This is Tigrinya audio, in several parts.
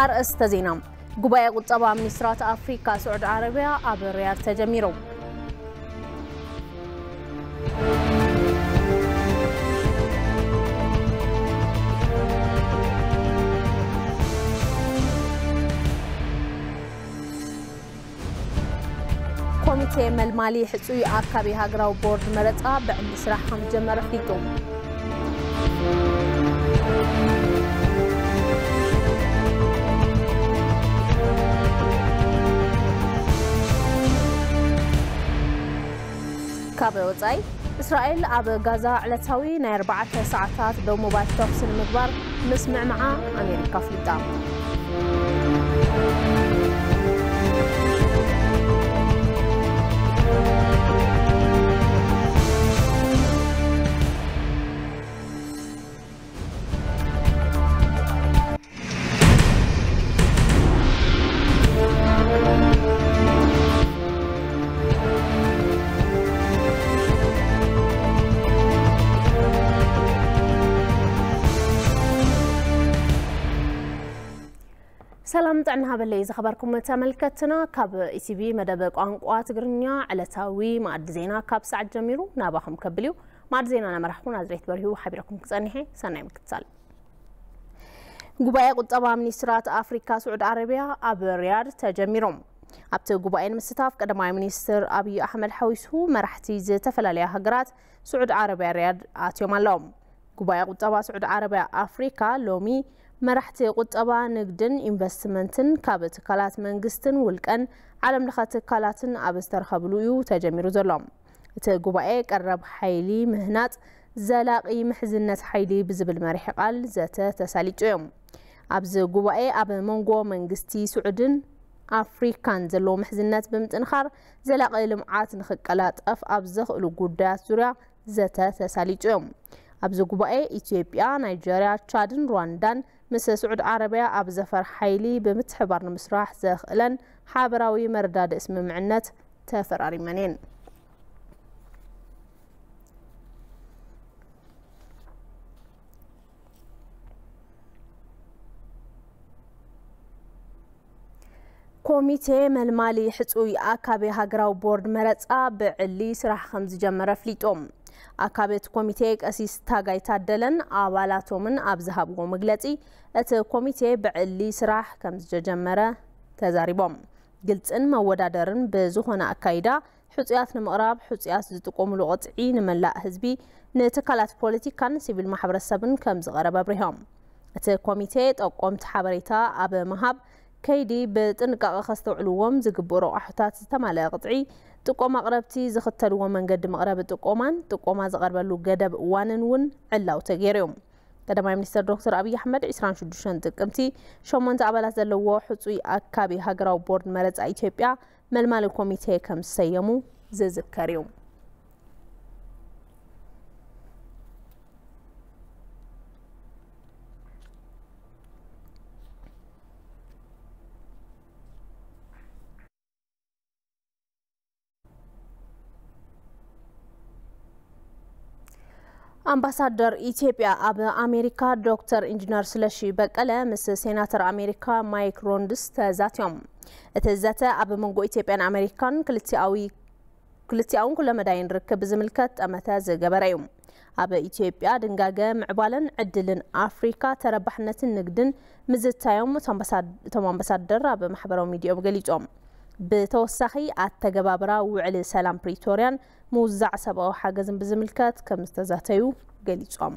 ኣርእስተ ዜና። ጉባኤ ቁጠባ ሚኒስትራት ኣፍሪካ ስዑዲ ዓረቢያ ኣብ ሪያድ ተጀሚሩ። ኮሚቴ መልማሊ ሕጹይ ኣካቢ ሃገራዊ ቦርድ መረጻ ብዕሊ ስራሕ ከም ዝጀመረ ኣፍሊጡ። ካብ ወጻኢ፣ እስራኤል ኣብ ጋዛ ዕለታዊ ናይ ኣርባዕተ ሰዓታት ደው ምባል ተኹሲ ንምግባር ምስምዕማዓ ኣሜሪካ ኣፍሊጣ። ሰላም ጥዕና ሃበለይ ዝኸበርኩም ተመልከትና፣ ካብ ኢቲቪ መደብ ቋንቋ ትግርኛ ዕለታዊ መኣዲ ዜና ካብ ሰዓት ጀሚሩ ናባኹም ከብል እዩ። መኣዲ ዜና ናመራሕኩ ናዝሬት በሪሁ ሓቢረኩም ክጸንሐ። ሰናይ ምክትታል። ጉባኤ ቁጠባ ሚኒስትራት ኣፍሪካ ስዑዲ ዓረቢያ ኣብ ሪያድ ተጀሚሮም። ኣብቲ ጉባኤ ንምስታፍ ቀዳማይ ሚኒስትር ኣብይ ኣሕመድ ሓዊሱ መራሕቲ ዝተፈላለያ ሃገራት ስዑዲ ዓረቢያ ሪያድ ኣትዮም ኣለዎም። ጉባኤ ቁጠባ ስዑዲ ዓረቢያ ኣፍሪካ ሎሚ መራሕቲ ቁጠባ፣ ንግድን ኢንቨስትመንትን ካብ ትካላት መንግስትን ውልቀን ዓለም ለኸ ትካላትን ኣብ ዝተረኸብሉ እዩ ተጀሚሩ ዘሎ። እቲ ጉባኤ ቀረብ ሓይሊ ምህናፅ ዘላቒ ምሕዝነት ሓይሊ ብዝብል መሪሕ ቃል ዘተ ተሳሊጡ እዮም። ኣብዚ ጉባኤ ኣብ መንጎ መንግስቲ ስዑድን ኣፍሪካን ዘለዎ ምሕዝነት ብምጥንኻር ዘላቒ ልምዓት ንኽቀላጠፍ ኣብ ዘኽእሉ ጉዳያት ዙርያ ዘተ ተሳሊጡ እዮም። ኣብዚ ጉባኤ ኢትዮጵያ፣ ናይጀርያ፣ ቻድን ሩዋንዳን ምስ ስዑድ ዓረቢያ ኣብ ዘፈር ሓይሊ ብምትሕባር ንምስራሕ ዘኽእለን ሓበራዊ መረዳድእ ስምምዕነት ተፈራሪመን እየን። ኮሚቴ መልማሊ ሕጹይ ኣካቢ ሃገራዊ ቦርድ መረጻ ብዕሊ ስራሕ ከም ዝጀመረ ኣፍሊጡ። ኣካቢ እቲ ኮሚቴ ቀሲስ ታጋይ ታደለን ኣባላቶምን ኣብ ዝሃብዎ መግለጺ፣ እቲ ኮሚቴ ብዕሊ ስራሕ ከም ዝጀመረ ተዛሪቦም። ግልጽን መወዳደርን ብዝኾነ ኣካይዳ ሕጹያት ንምቕራብ፣ ሕጹያት ዝጥቀሙሉ ቅጥዒ ንመላእ ህዝቢ፣ ንትካላት ፖለቲካን ሲቪል ማሕበረሰብን ከም ዝቐረበ ኣብሪሆም። እቲ ኮሚቴ ጠቆምቲ ሓበሬታ ኣብ ምሃብ ከይዲ ብጥንቃቐ ከስተውዕልዎም ዝግብኡ ረቋሕታት ዝተማልአ ቅጥዒ፣ ጥቆማ ኣቕረብቲ ዝኽተልዎ መንገዲ መቕረቢ ጥቆማን ጥቆማ ዝቐርበሉ ገደብ እዋንን እውን ዕላው ተገይሩ እዩ። ቀዳማይ ሚኒስትር ዶክተር ኣብይ ኣሕመድ ዕስራን ሽዱሽተን ጥቅምቲ ሸሞንተ ኣባላት ዘለዎ ሕጹይ ኣካቢ ሃገራዊ ቦርድ መረጻ ኢትዮጵያ መልማሊ ኮሚቴ ከም ዝሰየሙ ዝዝከር እዩ። ኣምባሳደር ኢትዮጵያ ኣብ ኣሜሪካ ዶክተር ኢንጂነር ስለሺ በቀለ ምስ ሴናተር ኣሜሪካ ማይክ ሮንድስ ተዛትዮም። እቲ ዘተ ኣብ መንጎ ኢትዮጵያን ኣሜሪካን ክልቲኣዊ ክልቲኣውን ኩለመዳይን ርክብ ብዝምልከት ጠመተ ዝገበረ እዩ። ኣብ ኢትዮጵያ ድንጋገ ምዕባለን ዕድልን ኣፍሪካ ተረባሕነትን ንግድን ምዝታዮም እቶም ኣምባሳድ-፣ እቶም ኣምባሳደር ኣብ ማሕበራዊ ሚዲያኦም ገሊጾም። ብተወሳኺ ኣተገባብራ ውዕሊ ሰላም ፕሪቶርያን ምውዛዕ ሰብኣዊ ሓገዝን ብዝምልከት ከም ዝተዛተዩ ገሊጾም።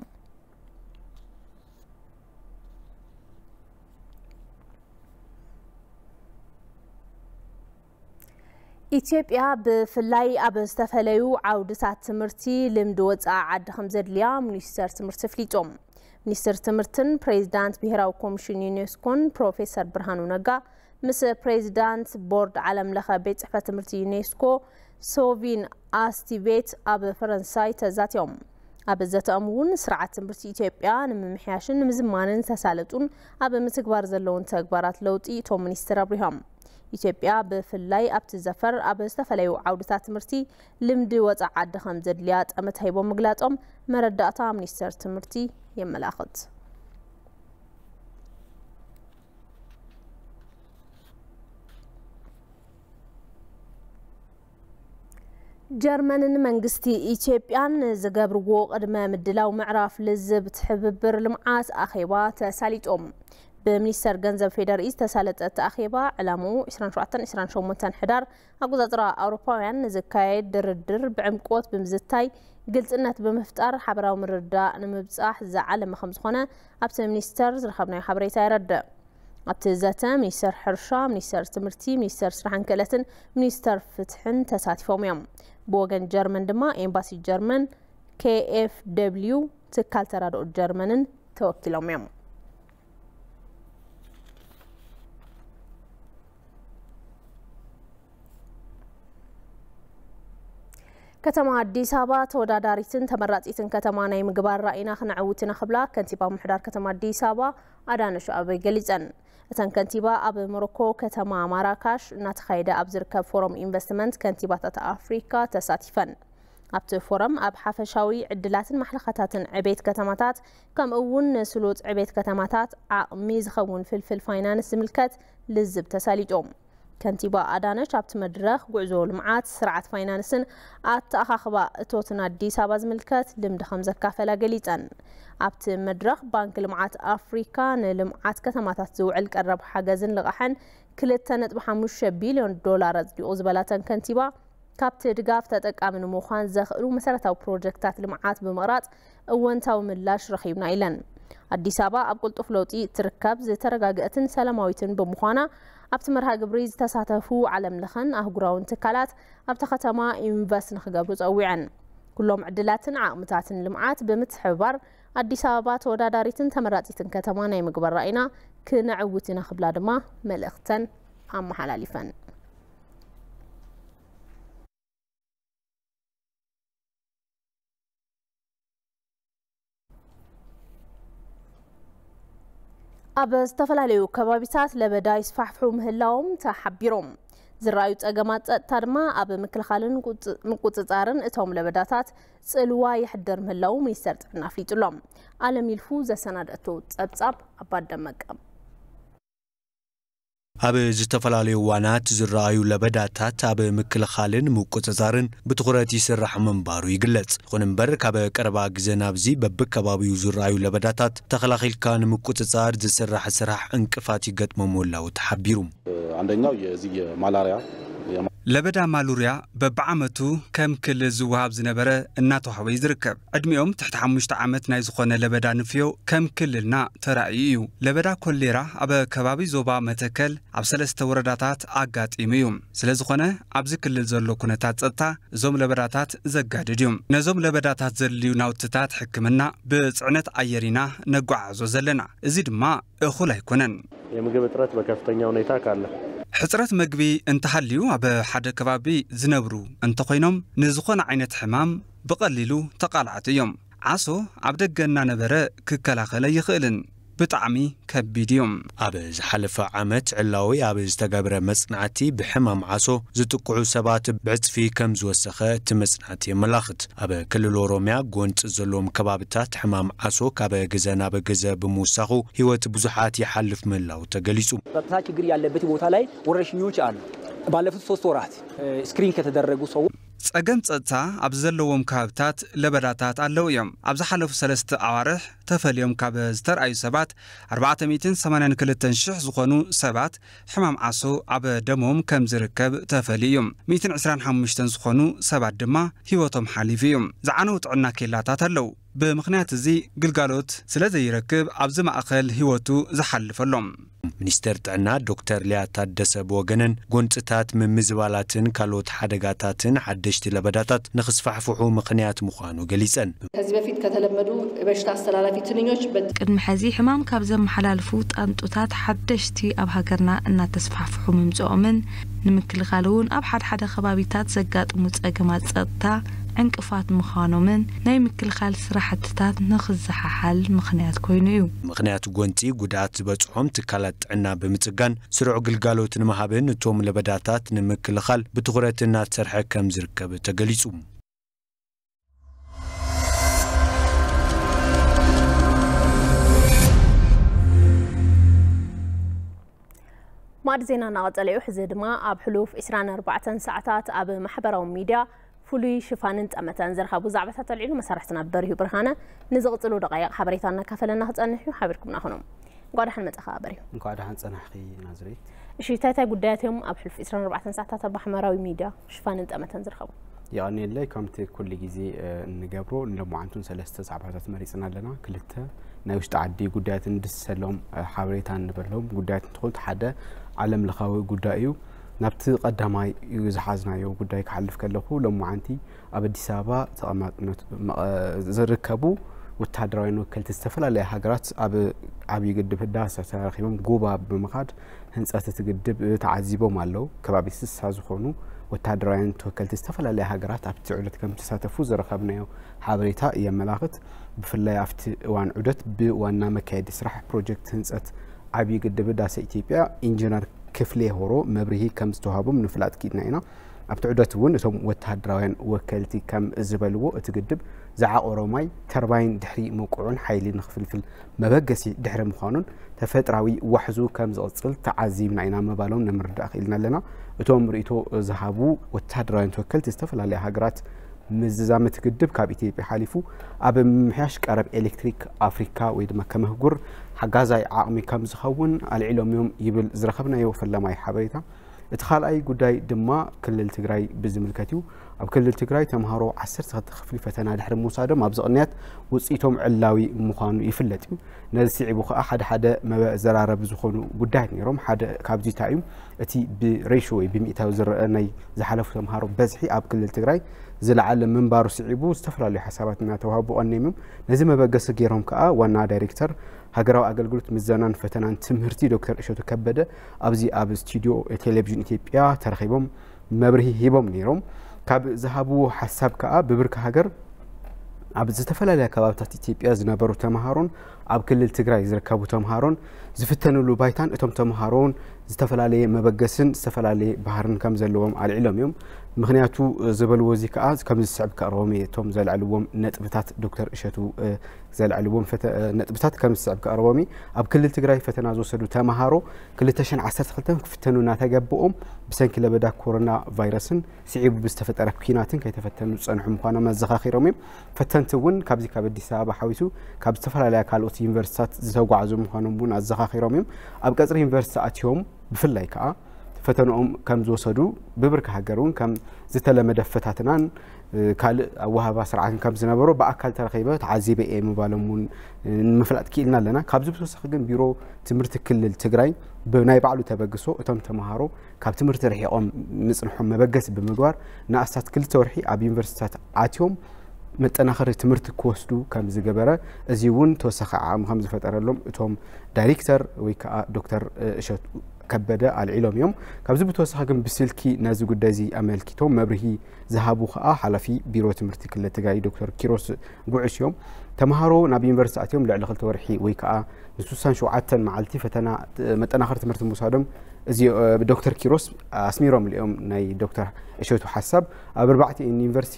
ኢትዮጵያ ብፍላይ ኣብ ዝተፈለዩ ዓውድታት ትምህርቲ ልምዲ ወፃኢ ዓዲ ከም ዘድልያ ሚኒስተር ትምህርቲ ኣፍሊጡ። ሚኒስትር ትምህርትን ፕሬዚዳንት ብሄራዊ ኮሚሽን ዩኔስኮን ፕሮፌሰር ብርሃኑ ነጋ ምስ ፕሬዚዳንት ቦርድ ዓለም ለኸ ቤት ጽሕፈት ትምህርቲ ዩኔስኮ ሶቪን ኣስቲቬት ኣብ ፈረንሳይ ተዛትዮም። ኣብ ዘተኦም እውን ስርዓት ትምህርቲ ኢትዮጵያ ንምምሕያሽን ንምዝማንን ዝተሳለጡን ኣብ ምትግባር ዘለውን ተግባራት ለውጢ እቶም ሚኒስትር ኣብሪሆም። ኢትዮጵያ ብፍላይ ኣብቲ ዘፈር ኣብ ዝተፈላለዩ ዓውድታት ትምህርቲ ልምዲ ወፃኢ ዓዲ ከም ዘድልያ ጠመተ ሂቦም ምግላፆም መረዳእታ ሚኒስቴር ትምህርቲ የመላኽት። ጀርመንን መንግስቲ ኢትዮጵያን ዝገብርዎ ቅድመ ምድላው ምዕራፍ ልዝብ ትሕብብር ልምዓት ኣኼባ ተሳሊጦም። ብሚኒስተር ገንዘብ ፌዴሪኢ ዝተሳለጠ እቲ ኣኼባ ዕላምኡ ዕስራን ሸውዓተን ዕስራን ሸሞንተን ሕዳር ኣቆጻጽራ ኣውሮፓውያን ንዝካየድ ድርድር ብዕምቆት ብምዝታይ፣ ግልጽነት ብምፍጣር፣ ሓበራዊ ምርዳእ ንምብጻሕ ዝዓለመ ከም ዝኾነ ኣብቲ ሚኒስተር ዝረኸብናዮ ሓበሬታ የረድእ። ኣብቲ ዘተ ሚኒስተር ሕርሻ፣ ሚኒስተር ትምህርቲ፣ ሚኒስተር ስራሕን ክእለትን ሚኒስተር ፍትሕን ተሳቲፎም እዮም። ብወገን ጀርመን ድማ ኤምባሲ ጀርመን፣ ኬ ኤፍ ደብሊው፣ ትካል ተራድኦ ጀርመንን ተወኪሎም እዮም። ከተማ ኣዲስ ኣበባ ተወዳዳሪትን ተመራጺትን ከተማ ናይ ምግባር ራኢና ክነዕውት ኢና ክብላ ከንቲባ ምሕዳር ከተማ ኣዲስ ኣበባ ኣዳነሽ ኣቤቤ ገሊጸን። እተን ከንቲባ ኣብ ሞሮኮ ከተማ ማራካሽ እናተኻየደ ኣብ ዝርከብ ፎረም ኢንቨስትመንት ከንቲባታት ኣፍሪካ ተሳቲፈን። ኣብቲ ፎረም ኣብ ሓፈሻዊ ዕድላትን ማሕለኻታትን ዕቤት ከተማታት ከምኡ እውን ንስሉጥ ዕቤት ከተማታት ዓቕሚ ዝኸውን ፍልፍል ፋይናንስ ዝምልከት ልዝብ ተሳሊጡ። ከንቲባ ኣዳነች ኣብቲ መድረኽ ጉዕዞ ልምዓት፣ ስርዓት ፋይናንስን ኣተኣኻኽባ እቶትን ኣዲስ ኣበባ ዝምልከት ልምዲ ከም ዘካፈላ ገሊጸን። ኣብቲ መድረኽ ባንክ ልምዓት ኣፍሪካ ንልምዓት ከተማታት ዝውዕል ቀረብ ሓገዝን ልቓሕን ክልተ ነጥቢ ሓሙሽተ ቢልዮን ዶላር ኣጽዲቑ ዝበላተን ከንቲባ፣ ካብቲ ድጋፍ ተጠቃሚ ንምዃን ዘኽእሉ መሰረታዊ ፕሮጀክታት ልምዓት ብምቕራጽ እወንታዊ ምላሽ ረኺብና ኢለን። ኣዲስ ኣበባ ኣብ ቅልጡፍ ለውጢ እትርከብ ዝተረጋገአትን ሰላማዊትን ብምዃና ኣብቲ መርሃ ግብሪ ዝተሳተፉ ዓለም ለኸን ኣህጉራውን ትካላት ኣብታ ከተማ ኢንቨስት ንክገብሩ ጸዊዐን። ኩሎም ዕድላትን ዓቕምታትን ልምዓት ብምትሕብባር ኣዲስ ኣበባ ተወዳዳሪትን ተመራጺትን ከተማ ናይ ምግባር ራኢና ክነዕውት ኢና ክብላ ድማ መልእኽተን ኣመሓላሊፈን። ኣብ ዝተፈላለዩ ከባቢታት ለበዳ ይስፋሕፍሑ ምህላዎም ተሓቢሮም። ዝረኣዩ ጸገማት ጸጥታ ድማ ኣብ ምክልኻልን ቁጽ-፣ ምቁጽጻርን እቶም ለበዳታት ጽልዋ የሕድር ምህላው ሚኒስተር ጥዕና ኣፍሊጡ ኣሎ። ኣለም ይልፉ ዘሰናደእቶ ጸብጻብ ኣባት ደመቀ። ኣብ ዝተፈላለዩ እዋናት ዝረኣዩ ለበዳታት ኣብ ምክልኻልን ምቁጽጻርን ብትኹረት ይስራሕ ምንባሩ ይግለጽ። ይኹን እምበር፣ ካብ ቀረባ ግዘ ናብዚ በብከባቢኡ ዝረኣዩ ለበዳታት ተኸላኺልካ ንምቁጽጻር ዝስራሕ ስራሕ ዕንቅፋት ይገጥሞ ምህላው ተሓቢሩ። አንደኛው የዚህ የማላሪያ ለበዳ ማሉሪያ በብዓመቱ ከም ክልል ዝወሃብ ዝነበረ እናተዋህበ እዩ ዝርከብ። ዕድሚኦም ትሕቲ ሓሙሽተ ዓመት ናይ ዝኾነ ለበዳ ንፍዮ ከም ክልልና ተራእዩ እዩ። ለበዳ ኮሌራ ኣብ ከባቢ ዞባ መተከል ኣብ ሰለስተ ወረዳታት ኣጋጢሙ እዩ። ስለ ዝኾነ ኣብዚ ክልል ዘሎ ኩነታት ጸጥታ እዞም ለበዳታት ዘጋድድ እዩ። ነዞም ለበዳታት ዘድልዩ ናውትታት ሕክምና ብጽዕነት ኣየር ኢና ነጓዓዞ ዘለና። እዚ ድማ እኹል ኣይኮነን። የምግብ እጥረት በከፍተኛ ሁኔታ ካለ ሕጽረት መግቢ እንተሃልዩ ኣብ ሓደ ከባቢ ዝነብሩ እንተኾይኖም ንዝኾነ ዓይነት ሕማም ብቐሊሉ ተቓላዕቲ እዮም። ዓሶ ኣብ ደገ እናነበረ ክከላኸል ኣይኽእልን። ብጣዕሚ ከቢድ እዩ። ኣብ ዝሓለፈ ዓመት ዕላዊ ኣብ ዝተገብረ መጽናዕቲ ብሕማም ዓሶ ዝጥቅዑ ሰባት ብዕጽፊ ከም ዝወሰኸ እቲ መጽናዕቲ የመላኽት። ኣብ ክልል ኦሮሚያ ጎንጽ ዘለዎም ከባብታት ሕማም ዓሶ ካብ ገዘ ናብ ገዘ ብምውሳኹ ህይወት ብዙሓት ይሓልፍ ምህላው ተገሊጹ። ጸጥታ ችግር ያለበት ቦታ ላይ ወረርሽኞች አሉ። ባለፉት ሶስት ወራት፣ እ፣ ስክሪን ከተደረጉ ሰዎች ጸገም ጸጥታ ኣብ ዘለዎም ከባብታት ለበዳታት ኣለዉ እዮም። ኣብ ዝሓለፉ ሰለስተ ኣዋርሕ ተፈልዮም ካብ ዝተርኣዩ ሰባት ኣርባዕተ ሚእትን ሰማንያን ክልተን ሽሕ ዝኾኑ ሰባት ሕማም ዓሶ ኣብ ደሞም ከም ዝርከብ ተፈልዩ እዩ። ሚእትን ዕስራን ሓሙሽተን ዝኾኑ ሰባት ድማ ህይወቶም ሓሊፉ እዩ። ዝዓነው ጥዕና ኬላታት ኣለዉ። ብምኽንያት እዚ ግልጋሎት ስለ ዘይረክብ ኣብዚ ማእኸል ህይወቱ ዝሓልፈሎም። ሚኒስተር ጥዕና ዶክተር ሊያ ታደሰ ብወገነን ጎንጽታት ምምዝባላትን ካልኦት ሓደጋታትን ሓደሽቲ ለበዳታት ንኽስፋሕፍሑ ምኽንያት ምዃኑ ገሊጸን። ከዚህ በፊት ከተለመዱ የበሽታ አስተላላፊ ትንኞች በት- ቅድሚ ሕዚ ሕማም ካብ ዘመሓላልፉ ጣንጡታት ሓደሽቲ ኣብ ሃገርና እናተስፋሕፍሑ ምምጽኦምን ንምክልኻል እውን ኣብ ሓደ ሓደ ከባቢታት ዘጋጥሙ ጸገማት ጸጥታ ዕንቅፋት ምዃኖምን ናይ ምክልኻል ስራሕትታት ንኽዘሓሓል ምኽንያት ኮይኑ እዩ። ምኽንያት ጎንጺ ጉድኣት ዝበጽሖም ትካላት ጥዕና ብምጽጋን ስሩዕ ግልጋሎት ንምሃብን እቶም ለበዳታት ንምክልኻል ብትኹረት እናተሰርሐ ከም ዝርከብ ተገሊጹ። ማዕድ ዜና እናቐጸለ እዩ። ሕዚ ድማ ኣብ ሕሉፍ ዕስራን ኣርባዕተን ሰዓታት ኣብ ማሕበራዊ ሚድያ ፍሉይ ሽፋንን ጠመተን ዝረኸቡ ዛዕባታት ኣልዒሉ መሳርሕትና በሪሁ ብርሃነ ንዝቕጽሉ ደቓይቕ ሓበሬታ እናካፈለና ክጸንሕ እዩ። ሓቢርኩምና ኹኑ። እንኳዕ ደሓን መጻኻ በሪሁ። እንኳዕ ደሓን ጸናሕኺ ናዝሬት። እሺ፣ እንታይ እንታይ ጉዳያት እዮም ኣብ ሕሉፍ ዕስራን ኣርባዕተን ሰዓታት ኣብ ማሕበራዊ ሚድያ ሽፋንን ጠመተን ዝረኸቡ? የቐንየለይ። ከምቲ ኩሉ ግዜ እንገብሮ ንሎማዓንቱን ሰለስተ ዛዕባታት መሪጽና ኣለና። ክልተ ናይ ውሽጢ ዓዲ ጉዳያት እንድሰሎም ሓበሬታ እንበሎም ጉዳያት እንትኾኑ፣ ሓደ ዓለም ለኻዊ ጉዳይ እዩ። ናብቲ ቀዳማይ እዩ ዝሓዝናዮ ጉዳይ ክሓልፍ ከለኹ፣ ሎማዓንቲ ኣብ ኣዲስ ኣበባ ተቐማጥነት ዝርከቡ ወታደራውያን ወከልቲ ዝተፈላለያ ሃገራት ኣብ ዓብዪ ግድብ ህዳሰ ተረኺቦም ጉባ ብምኻድ ህንፀት እቲ ግድብ ተዓዚቦም ኣለዉ። ከባቢ ስሳ ዝኾኑ ወታደራውያን ተወከልቲ ዝተፈላለያ ሃገራት ኣብቲ ዑደት ከም ዝተሳተፉ ዝረኸብናዮ ሓበሬታ የመላኽት። ብፍላይ ኣብቲ እዋን ዑደት ብዋና መካየዲ ስራሕ ፕሮጀክት ህንፀት ዓብዪ ግድብ ህዳሰ ኢትዮጵያ ኢንጂነር ክፍሌ ሆሮ መብርሂ ከም ዝተዋህቦም ንፍላጥ ክኢልና ኢና። ኣብቲ ዑደት እውን እቶም ወተሃደራውያን ወከልቲ ከም ዝበልዎ እቲ ግድብ ዝዓቆሮ ማይ ተርባይን ድሕሪ ምውቅዑን ሓይሊ ንክፍልፍል መበገሲ ድሕሪ ምዃኑን ተፈጥራዊ ዋሕዙ ከም ዝቕፅል ተዓዚብና ኢና ምባሎም ንምርዳእ ክኢልና ኣለና። እቶም ርእይቶ ዝሃቡ ወተሃደራውያን ተወከልቲ ዝተፈላለያ ሃገራት ምዝዛም እቲ ግድብ ካብ ኢትዮጵያ ሓሊፉ ኣብ ምምሕያሽ ቀረብ ኤሌክትሪክ ኣፍሪካ ወይ ድማ ከመህጉር ሓጋዛይ ዓቕሚ ከም ዝኸውን ኣልዒሎም እዮም ይብል ዝረኸብናዮ ፈላማይ ሓበሬታ። እቲ ካልኣይ ጉዳይ ድማ ክልል ትግራይ ብዝምልከት እዩ። ኣብ ክልል ትግራይ ተምሃሮ ዓሰርተ ክፍሊ ፈተና ድሕሪ ምውሳዶም ኣብዚ ቅንያት ውፅኢቶም ዕላዊ ምዃኑ ይፍለጥ እዩ። ነዚ ስዒቡ ከዓ ሓደ ሓደ መዘራረቢ ዝኾኑ ጉዳያት ነይሮም። ሓደ ካብዚ እንታይ እዩ እቲ ብሬሾ ወይ ብሚእታዊ ዝረአ ናይ ዝሓለፉ ተምሃሮ በዝሒ ኣብ ክልል ትግራይ ዝለዓለ ምንባሩ ስዒቡ ዝተፈላለዩ ሓሳባት እናተዋህቡ ቀኒዮም እዮም። ነዚ መበገሲ ገይሮም ከዓ ዋና ዳይሬክተር ሃገራዊ ኣገልግሎት ምዘናን ፈተናን ትምህርቲ ዶክተር እሸቱ ከበደ ኣብዚ ኣብ ስቱዲዮ ቴሌቪዥን ኢትዮጵያ ተረኺቦም መብርሂ ሂቦም ነይሮም። ካብ ዝሃብዎ ሓሳብ ከዓ ብብርኪ ሃገር ኣብ ዝተፈላለያ ከባብታት ኢትዮጵያ ዝነበሩ ተምሃሮን ኣብ ክልል ትግራይ ዝርከቡ ተምሃሮን ዝፍተንሉ ባይታን እቶም ተምሃሮን ዝተፈላለየ መበገስን ዝተፈላለየ ባህርን ከም ዘለዎም ኣልዒሎም እዮም። ምክንያቱ ዝበልዎ እዚ ከዓ ከም ዝስዕብ ከቕርቦም እየ። እቶም ዘልዕልዎም ነጥብታት ዶክተር እሸቱ ዘልዕልዎም ነጥብታት ከም ዝስዕብ ከቕርቦም እየ። ኣብ ክልል ትግራይ ፈተና ዝወሰዱ ተምሃሮ ክልተ ሽሕን ዓሰርተ ክልተን ክፍተኑ እናተገበኦም ብሰንኪ ለበዳ ኮሮና ቫይረስን ስዒቡ ብዝተፈጠረ ኲናትን ከይተፈተኑ ዝጸንሑ ምዃኖም ኣዘኻኺሮም እዮም። ፈተንቲ እውን ካብዚ ካብ ኣዲስ ኣበባ ሓዊሱ ካብ ዝተፈላለያ ካልኦት ዩኒቨርሲታት ዝተጓዓዙ ምዃኖም እውን ኣዘኻኺሮም እዮም። ኣብ ቀጽሪ ዩኒቨርሲቲ ኣትዮም ብፍላይ ከዓ ፈተንኦም ከም ዝወሰዱ ብብርኪ ሃገር እውን ከም ዝተለመደ ፈታትናን ካልእ ኣወሃባ ስርዓትን ከም ዝነበሮ ብኣካል ተረኺበ ተዓዚበ እየ ምባሎም እውን ንምፍላጥ ክኢልና ኣለና። ካብዚ ብተወሳኺ ግን ቢሮ ትምህርቲ ክልል ትግራይ ብናይ ባዕሉ ተበግሶ እቶም ተምሃሮ ካብ ትምህርቲ ርሒቖም ምፅንሖም መበገሲ ብምግባር ንኣስታት ክልተ ወርሒ ኣብ ዩኒቨርሲቲታት ኣትዮም መጠናኸሪ ትምህርቲ ክወስዱ ከም ዝገበረ፣ እዚ እውን ተወሳኺ ዓቕሚ ከም ዝፈጠረሎም እቶም ዳይሬክተር ወይ ከዓ ዶክተር እሸቱ ከበደ ኣልዒሎም እዮም። ካብዚ ብተወሳኺ ግን ብስልኪ ነዚ ጉዳይ እዚ ኣመልኪቶም መብርሂ ዝሃቡ ከዓ ሓላፊ ቢሮ ትምህርቲ ክልል ትግራይ ዶክተር ኪሮስ ጉዑሽ እዮም። ተምሃሮ ናብ ዩኒቨርሲቲ ኣትዮም ልዕሊ ክልተ ወርሒ ወይ ከዓ ንስሳን ሸውዓተን መዓልቲ ፈተና መጠናኸሪ ትምህርቲ ምውሳዶም እዚ ዶክተር ኪሮስ ኣስሚሮምሉ እዮም። ናይ ዶክተር እሸቱ ሓሳብ ኣብ ኣርባዕቲኤን ዩኒቨርሲቲ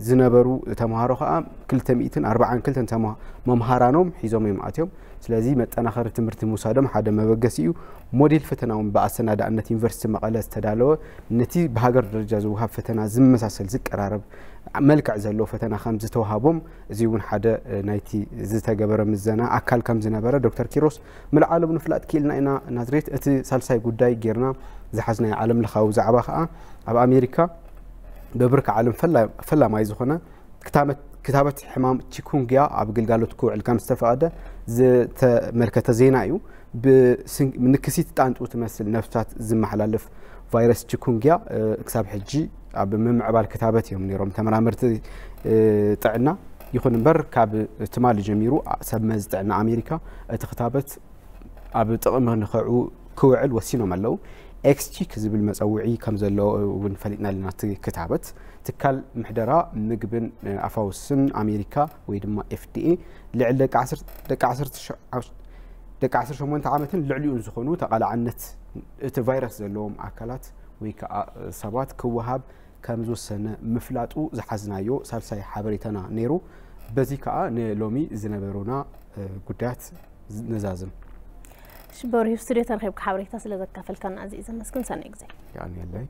ዝነበሩ ተምሃሮ ከዓ ክልተ ሚእትን ኣርባዓን ክልተን መምሃራኖም ሒዞም እዮም ኣትዮም። ስለዚ መጠናኸሪ ትምህርቲ ምውሳዶም ሓደ መበገሲ እዩ። ሞዴል ፈተና እውን ብኣሰናዳእነት ዩኒቨርሲቲ መቐለ ዝተዳለወ ነቲ ብሃገር ደረጃ ዝወሃብ ፈተና ዝመሳሰል ዝቀራረብ መልክዕ ዘለዎ ፈተና ከም ዝተዋሃቦም እዚ እውን ሓደ ናይቲ ዝተገበረ ምዘና ኣካል ከም ዝነበረ ዶክተር ኪሮስ ምልዓሎም ንፍላጥ ክኢልና ኢና። ናዝሬት እቲ ሳልሳይ ጉዳይ ጌርና ዝሓዝናዮ ዓለም ለኻዊ ዛዕባ ከዓ ኣብ ኣሜሪካ ብብርኪ ዓለም ፈላማይ ዝኾነ ክታበት ሕማም ቺኩንግያ ኣብ ግልጋሎት ክውዕል ከም ዝተፈቐደ ዝተመልከተ ዜና እዩ። ንክሲት ጣንጡ ትመስል ነፍሳት ዝመሓላለፍ ቫይረስ ቺኩንግያ ክሳብ ሕጂ ኣብ ምምዕባል ክታበት እዮም ነይሮም ተመራመርቲ ጥዕና። ይኹን እምበር ካብ ትማሊ ጀሚሩ ሰብ መዚ ጥዕና ኣሜሪካ እቲ ክታበት ኣብ ጥቕሚ ንኸዕው ክውዕል ወሲኖም ኣለዉ። ኤክስቺክ ዝብል መፀውዒ ከም ዘለዎ እውን ፈሊጥና ኣለና። እቲ ክታበት ትካል ምሕደራ ምግብን ኣፋውስን ኣሜሪካ ወይ ድማ ኤፍዲኤ ልዕሊ ደቂ ዓሰርተ ዓመትን ልዕሊኡን ዝኾኑ ተቓላዕነት እቲ ቫይረስ ዘለዎም ኣካላት ወይ ከዓ ሰባት ክወሃብ ከም ዝወሰነ ምፍላጡ ዝሓዝናዮ ሳልሳይ ሓበሬታና ነይሩ። በዚ ከዓ ንሎሚ ዝነበሩና ጉዳያት ነዛዝም። ሽበሪሁ ስቱዲዮ ተረኺብካ ሓበሬታ ስለ ዘካፈልካና ኣዝየ ዘመስግን። ሰናይ ግዜ። የቐንየለይ።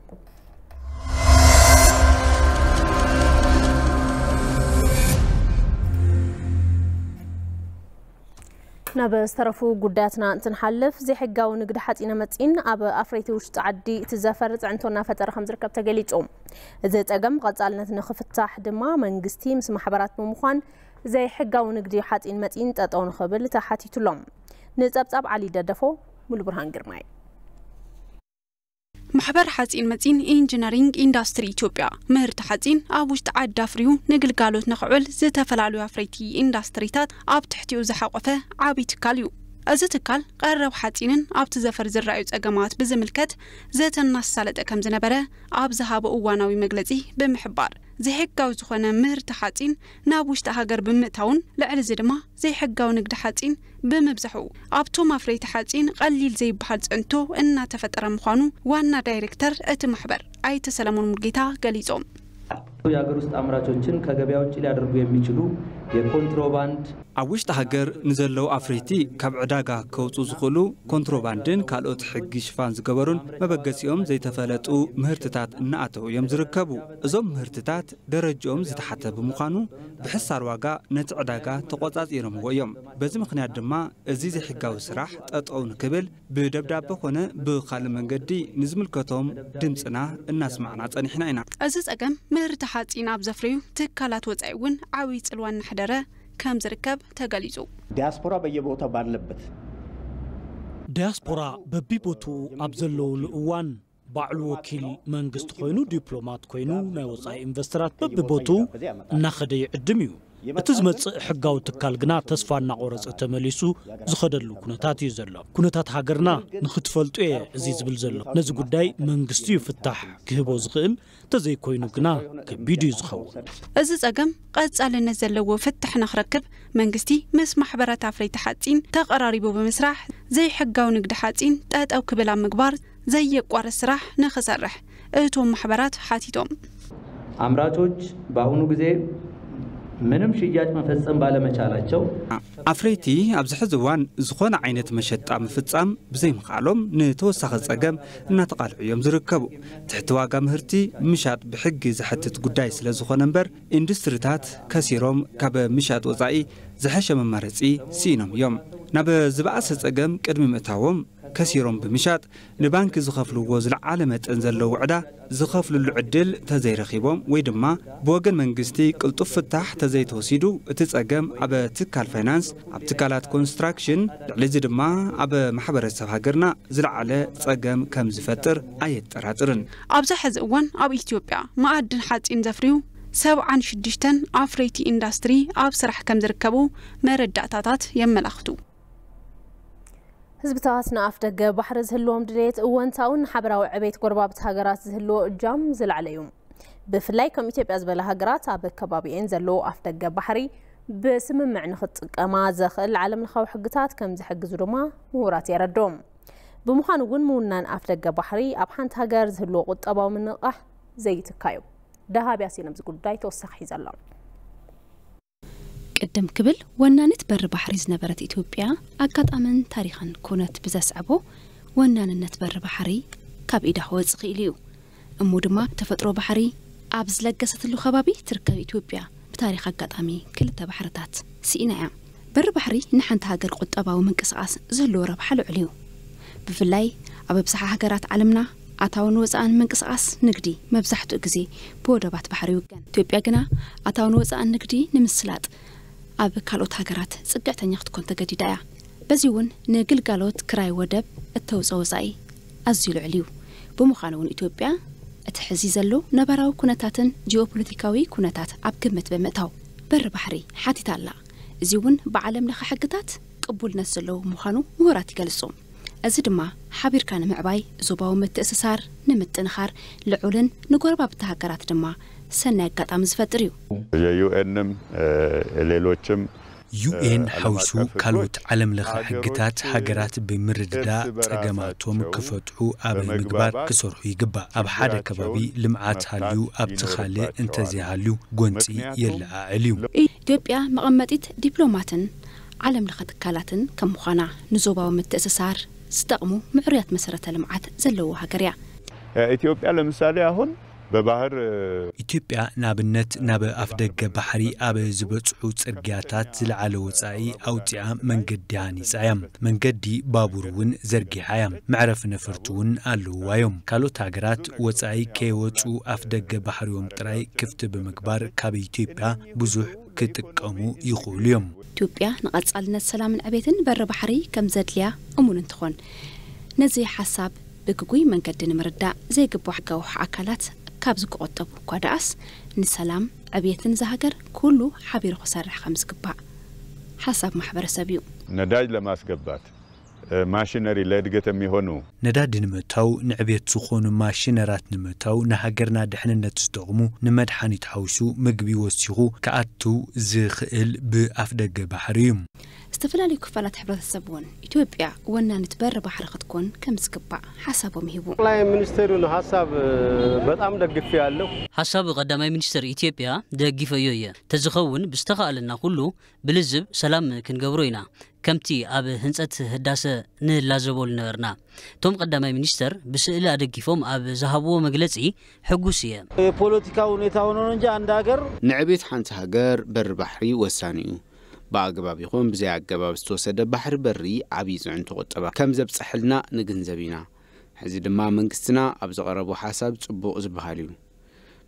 ናብ ዝተረፉ ጉዳያትና እንትንሓልፍ፣ ዘይሕጋዊ ንግዲ ሓፂነ መፂን ኣብ ኣፍረይቲ ውሽጢ ዓዲ እቲ ዘፈር ፅዕንቶ እናፈጠረ ከም ዝርከብ ተገሊፁ። እዚ ፀገም ብቐፃልነት ንኽፍታሕ ድማ መንግስቲ ምስ ማሕበራት ብምዃን ዘይሕጋዊ ንግዲ ሓፂን መፂን ጠጠው ንኽብል ተሓቲቱሎም። ንፀብፃብ ዓሊ ደደፎ፣ ሙሉ ብርሃን ግርማይ። ማሕበር ሓፂን መፂን ኢንጂነሪንግ ኢንዳስትሪ ኢትዮጵያ፣ ምህርቲ ሓፂን ኣብ ውሽጢ ዓዲ ኣፍርዩ ንግልጋሎት ንኽዕል ዝተፈላለዩ ኣፍረይቲ ኢንዳስትሪታት ኣብ ትሕቲኡ ዝሓቆፈ ዓብዪ ትካል እዩ። እዚ ትካል ቀረብ ሓፂንን ኣብቲ ዘፈር ዝረኣዩ ፀገማት ብዝምልከት ዘተ እናሳለጠ ከም ዝነበረ ኣብ ዝሃቦ እዋናዊ መግለፂ ብምሕባር፣ ዘይሕጋዊ ዝኾነ ምህርቲ ሓፂን ናብ ውሽጢ ሃገር ብምእታውን፣ ልዕሊ እዚ ድማ ዘይሕጋዊ ንግዲ ሓፂን ብምብዛሑ፣ ኣብቶም ኣፍረይቲ ሓፂን ቀሊል ዘይበሃል ፅዕንቶ እናተፈጠረ ምዃኑ ዋና ዳይሬክተር እቲ ማሕበር ኣይተ ሰለሞን ሙልጌታ ገሊፆም። የሀገር ውስጥ አምራቾችን ከገበያ ውጭ ሊያደርጉ የሚችሉ የኮንትሮባንድ ኣብ ውሽጢ ሃገር ንዘለዉ ኣፍረይቲ ካብ ዕዳጋ ከውፁ ዝኽእሉ ኮንትሮባንድን ካልኦት ሕጊ ሽፋን ዝገበሩን መበገሲኦም ዘይተፈለጡ ምህርትታት እናኣተዉ እዮም ዝርከቡ። እዞም ምህርትታት ደረጅኦም ዝተሓተ ብምዃኑ ብሕሳር ዋጋ ነቲ ዕዳጋ ተቖጻጺሮምዎ እዮም። በዚ ምኽንያት ድማ እዚ ዘይሕጋዊ ስራሕ ጠጠው ንክብል ብደብዳበ ኾነ ብኻልእ መንገዲ ንዝምልከቶም ድምፅና እናስማዕና ጸኒሕና ኢና። እዚ ጸገም ምህርቲ ሓፂን ኣብ ዘፍረዩ ትካላት ወፃኢ እውን ዓብዪ ፅልዋ እናሕደረ ከም ዝርከብ ተገሊፁ። ዲያስፖራ በየቦታው ባለበት ዲያስፖራ በቢቦትኡ ኣብ ዘለውሉ እዋን ባዕሉ ወኪል መንግስቲ ኮይኑ ዲፕሎማት ኮይኑ ናይ ወፃኢ ኢንቨስተራት በቢቦትኡ እናኸደ ይዕድም እዩ። እቲ ዝመፅእ ሕጋዊ ትካል ግና ተስፋ እናቆረፀ ተመሊሱ ዝኸደሉ ኩነታት እዩ ዘሎ። ኩነታት ሃገርና ንኽትፈልጡ እየ እዚ ዝብል ዘሎ። ነዚ ጉዳይ መንግስቲ እዩ ፍታሕ ክህቦ ዝኽእል፣ እንተዘይኮይኑ ግና ከቢድ እዩ ዝኸውን። እዚ ጸገም ቀጻልነት ዘለዎ ፍታሕ ንኽረክብ መንግስቲ ምስ ማሕበራት ኣፍረይቲ ሓጺን ተቐራሪቡ ብምስራሕ ዘይሕጋዊ ንግዲ ሓጺን ጠጠው ክብል ኣብ ምግባር ዘየቋርጽ ስራሕ ንኽሰርሕ እቶም ማሕበራት ሓቲቶም። አምራቾች በአሁኑ ጊዜ ምንም ሽያጭ መፈጸም ባለመቻላቸው ኣፍረይቲ ኣብዚ ሕዚ እዋን ዝኾነ ዓይነት መሸጣ ምፍጻም ብዘይምኽኣሎም ንተወሳኺ ጸገም እናተቓልዑ እዮም ዝርከቡ። ትሕቲ ዋጋ ምህርቲ ምሻጥ ብሕጊ ዘሕትት ጉዳይ ስለ ዝኾነ እምበር ኢንዱስትሪታት ከሲሮም ካብ ምሻጥ ወጻኢ ዝሐሸ መማረጺ ስኢኖም እዮም። ናብ ዝበኣሰ ጸገም ቅድሚ ምእታዎም ከሲሮም ብምሻጥ ንባንኪ ዝኸፍልዎ ዝለዓለ መጠን ዘለዎ ዕዳ ዝኸፍልሉ ዕድል ተዘይረኺቦም ወይ ድማ ብወገን መንግስቲ ቅልጡፍ ፍታሕ ተዘይተወሲዱ እቲ ጸገም ኣብ ትካል ፋይናንስ፣ ኣብ ትካላት ኮንስትራክሽን፣ ልዕሊ እዚ ድማ ኣብ ማሕበረሰብ ሃገርና ዝለዓለ ጸገም ከም ዝፈጥር ኣየጠራጥርን። ኣብዚ ሕዚ እዋን ኣብ ኢትዮጵያ መኣድን ሓፂን ዘፍርዩ ሰብዓን ሽዱሽተን ኣፍረይቲ ኢንዳስትሪ ኣብ ስራሕ ከም ዝርከቡ መረዳእታታት የመላኽቱ። ህዝብታት ንኣፍ ደገ ባሕሪ ዝህልዎም ድሌት እወንታውን ንሓበራዊ ዕቤት ጎረባብቲ ሃገራት ዝህልዎ እጃም ዝለዓለ እዩ። ብፍላይ ከም ኢትዮጵያ ዝበላ ሃገራት ኣብ ከባቢኤን ዘለዎ ኣፍ ደገ ባሕሪ ብስምምዕ ንኽጥቀማ ዘኽእል ዓለም ለኻዊ ሕግታት ከም ዝሕግዙ ድማ ምሁራት የረድኦም። ብምዃኑ እውን ምውናን ኣፍ ደገ ባሕሪ ኣብ ሓንቲ ሃገር ዝህልዎ ቁጠባዊ ምንቕቓሕ ዘይትካ እዩ። ደሃብ ያሲን ኣብዚ ጉዳይ ተወሳኺ ሒዘ ኣሎ። ቅድም ክብል ወናኒት በሪ ባሕሪ ዝነበረት ኢትዮጵያ ኣጋጣምን ታሪኽን ኩነት ብዘስዕቦ ወናንነት በሪ ባሕሪ ካብ ኢዳ ክወጽእ ክኢሉ እዩ። እሞ ድማ ተፈጥሮ ባሕሪ ኣብ ዝለገሰትሉ ከባቢ ትርከብ ኢትዮጵያ ብታሪኽ ኣጋጣሚ ክልተ ባሕርታት ስኢና እያ። በሪ ባሕሪ ንሓንቲ ሃገር ቁጠባዊ ምንቅስቓስ ዝህልዎ ረብሓ ልዑል እዩ። ብፍላይ ኣብ ኣብዝሓ ሃገራት ዓለምና ኣታውን ወፃእን ምንቅስቓስ ንግዲ መብዛሕትኡ ግዜ ብወደባት ባሕሪ ይውገን። ኢትዮጵያ ግና ኣታውን ወፃእን ንግዲ ንምስላጥ ኣብ ካልኦት ሃገራት ፅግዕተኛ ክትኮን ተገዲዳ እያ። በዚ እውን ንግልጋሎት ክራይ ወደብ እተውፅኦ ወፃኢ ኣዝዩ ልዑል እዩ። ብምዃኑ እውን ኢትዮጵያ እቲ ሕዚ ዘሎ ነባራዊ ኩነታትን ጂኦፖለቲካዊ ኩነታት ኣብ ግምት ብምእታው በሪ ባሕሪ ሓቲታ ኣላ። እዚ እውን ብዓለም ለኸ ሕግታት ቅቡልነት ዘለዎ ምዃኑ ምሁራት ይገልፁ። እዚ ድማ ሓቢርካ ንምዕባይ ዞባዊ ምትእስሳር ንምጥንኻር ልዑልን ንጎረባብቲ ሃገራት ድማ ሰናይ ኣጋጣሚ ዝፈጥር እዩ። የዩኤንም ሌሎችም ዩኤን ሓዊሱ ካልኦት ዓለም ለኸ ሕግታት ሃገራት ብምርድዳእ ጸገማቶም ክፈትሑ ኣብ ምግባር ክሰርሑ ይግባእ። ኣብ ሓደ ከባቢ ልምዓት ሃልዩ ኣብቲ ካልእ እንተዘይሃልዩ ጎንጺ የለዓዕል እዩ። ኢትዮጵያ መቐመጢት ዲፕሎማትን ዓለም ለኸ ትካላትን ከም ምዃና ንዞባዊ ምትእስሳር ዝጠቕሙ ምዕሩያት መሰረተ ልምዓት ዘለዎ ሃገር እያ። ኢትዮጵያ ለምሳሌ አሁን በባህር ኢትዮጵያ ንኣብነት ናብ ኣፍደገ ባሕሪ ኣብ ዝበጽሑ ጽርግያታት ዝለዓለ ወጻኢ ኣውጺኣ መንገዲ ሃኒጻ እያ። መንገዲ ባቡር እውን ዘርጊሓ እያ። መዕረፊ ነፈርቲ እውን ኣለውዋ እዮም። ካልኦት ሃገራት ወጻኢ ከይወጹ ኣፍደገ ባሕሪኦም ጥራይ ክፍቲ ብምግባር ካብ ኢትዮጵያ ብዙሕ ክጥቀሙ ይኽእሉ እዮም። ኢትዮጵያ ንቐጻልነት ሰላምን ዕቤትን በሪ ባሕሪ ከም ዘድልያ እሙን እንትኾን፣ ነዚ ሓሳብ ብግጉይ መንገዲ ንምርዳእ ዘይግባእ ሕጋዊ ኣካላት ካብ ዝቆጠቡ እኳ ደኣስ፣ ንሰላም ዕብየትን ዝሃገር ኩሉ ሓቢሩ ክሰርሕ ከም ዝግባእ ሓሳብ ማሕበረሰብ እዩ። ነዳጅ ለማስገባት ማሽነሪ ለእድገት የሚሆኑ ነዳዲ ንምእታው፣ ንዕቤት ዝኾኑ ማሽነራት ንምእታው፣ ንሃገርና ድሕንነት ዝጠቕሙ፣ ንመድሓኒት ሓዊሱ ምግቢ ወሲኹ ክኣቱ ዝኽእል ብኣፍደገ ባሕሪ እዩ። ዝተፈላለዩ ክፋላት ሕብረተሰብ እውን ኢትዮጵያ ወናኒት በሪ ባሕሪ ክትኮን ከም ዝግባእ ሓሳቦም ይህቡ። ጠቅላይ ሚኒስትሩን ሀሳብ በጣም ደግፌ ያለው። ሓሳብ ቀዳማይ ሚኒስትር ኢትዮጵያ ደግፈዮ እየ። ተዝኸውን ብዝተኻእለና ኩሉ ብልዝብ ሰላም ክንገብሮ ኢና። ከምቲ ኣብ ህንጸት ህዳሰ ንላዘቦ ዝነበርና። እቶም ቀዳማይ ሚኒስተር ብስእሊ ኣደጊፎም ኣብ ዝሃብዎ መግለጺ ሕጉስ እየ። የፖለቲካ ሁኔታ ሆኖ ነው እንጂ አንድ ሀገር ንዕቤት ሓንቲ ሃገር በሪ ባሕሪ ወሳኒ እዩ። ብኣገባብ ይኹን ብዘይ ኣገባብ ዝተወሰደ ባሕሪ በሪ ዓብዪ ፅዕንቶ ቁጠባ ከም ዘብፀሐልና ንግንዘብ ኢና። ሕዚ ድማ መንግስትና ኣብ ዘቐረቦ ሓሳብ ፅቡቕ ዝበሃል እዩ።